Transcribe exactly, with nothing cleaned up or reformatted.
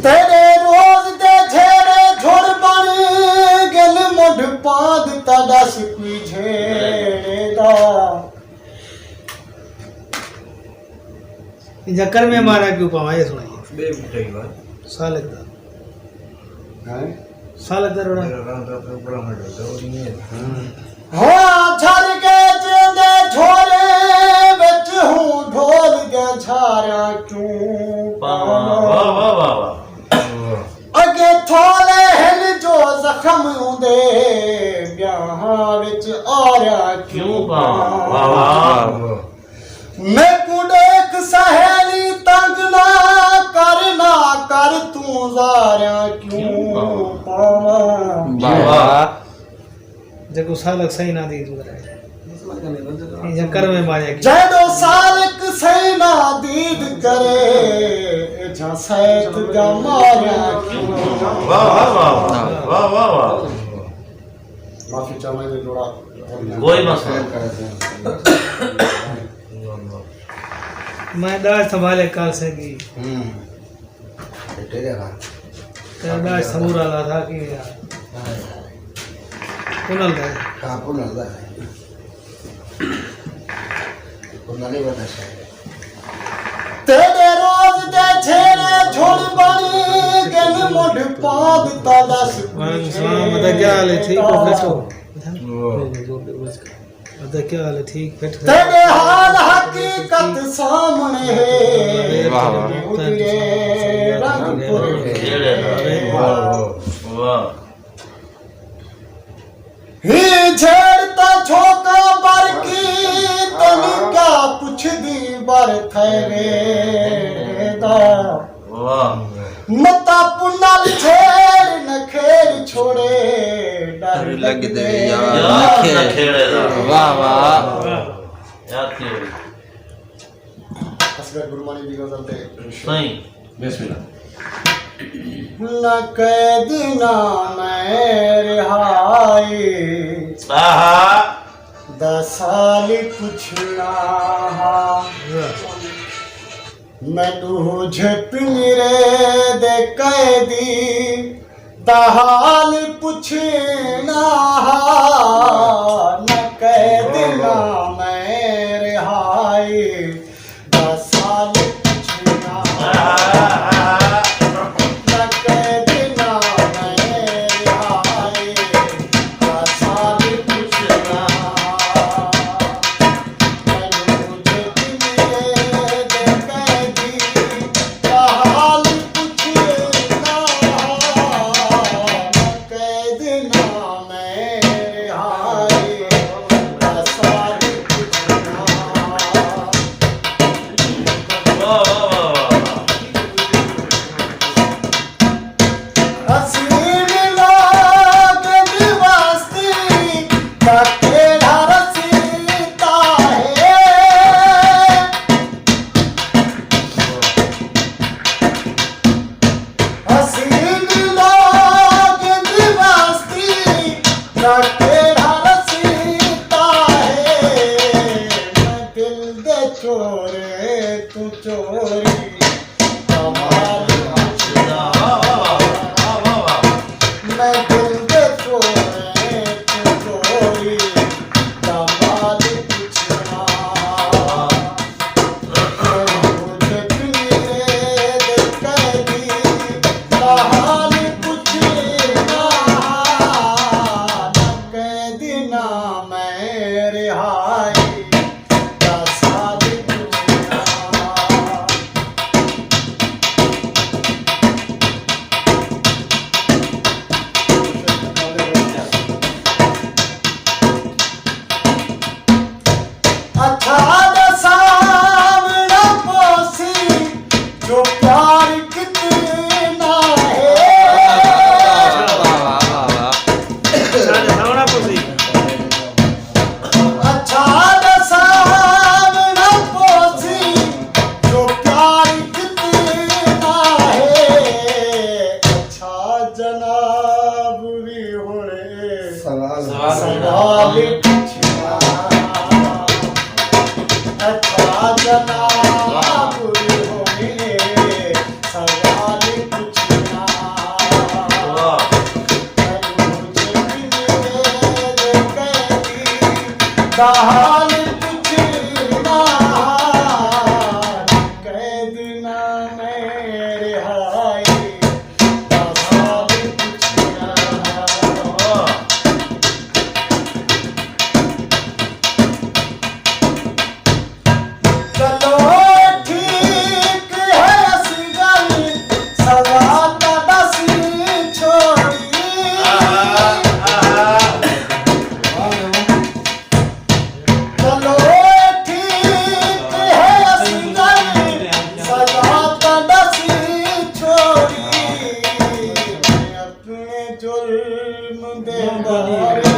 تیݙے روز دے جھیڑے جھڑ بݨ ڳن، منڈھ پاند تاں ݙس کوئی جھیڑے دا۔ جا کرویں مارا کیوں پاواں، یہ سنائیے۔ ٻے بوٹے ہی وال۔ سالک دا۔ ہیں؟ سالک دا روڑا۔ ہاں، جھر کے جیندے جھولے وچ ہوں، ڈھول دے جھاریاں کیوں پاواں؟ واہ، واہ، واہ، واہ۔ اڳے تھولے ہن جو زخم اوندے، ٻیاہاں وچ آریاں کیوں پاواں؟ واہ، واہ۔ میکوں ݙیکھ سہیلی، تنگ نہ کر، نہ کر توں، زاریاں کیوں پاواں؟ واہ۔ جیکوں سالک سئیں نادید کرے، یا کرویں ماریا کی۔ جیݙوں سالک سئیں نادید کرے، اے جھاں سیت دیاں ماریاں کیوں؟ واہ، واہ، واہ، واہ۔ واہ، واہ، واہ۔ معافی چاہواں، اے جوڑا کوئی مسئلہ نہیں۔ میں ݙاج سنبھالے کال سے گی۔ ہوں۔ بیٹے دے ہاں۔ تیرا ݙاج سمورا لا تھا کہ یار۔ پنل دا ہے۔ ہاں، پنل دا ہے۔ پنل ہی بڑا شاعر ہے۔ تیݙے روز دے جھیڑے جھڑ بݨ ڳن، منڈھ پاند تاں ݙس۔ وعلیکم السلام، ادا کیا حال ہے؟ ٹھیک ہو؟ بیٹھو۔ ادا کیا حال ہے؟ ٹھیک، بیٹھو۔ تیݙے حال حقیقت سامݨے ہے۔ واہ، واہ۔ اجڑے رنگ پھر۔ واہ، واہ۔ ہی جھیڑ تاں جھوکا برقی، تینوں کیا پچھدی بر تھیوے دا۔ واہ۔ متاں پنل جھیڑ نکھیڑ چھوڑے، ݙر لڳدے یار نکھیڑے دا۔ واہ، واہ۔ یار تھی ہوئی۔ اصغر گرمانی دی غزل تے سائیں۔ بسم اللہ۔ نہ قید نہ میں رہائی، آہا۔ دس سال پچھنا ہا۔ میں ݙوجھے پنجرے دے قیدی، دا حال پچھنا ہا، نہ قید نہ میں رہائی، دا سال پچھنا ہا، نہ قید نہ میں رہائی، دا سال پچھنا ہا۔ حال پچھنا، قید نہ میں رہائی دا حال پچھنا۔ چلو ٹھیک ہے، اسی ڳل سزا تاں ݙسی چھوڑی۔ چلو ٹھیک ہے، اسی ڳل سزا تاں ݙسی چھوڑی۔ اپݨے جرم دے بارے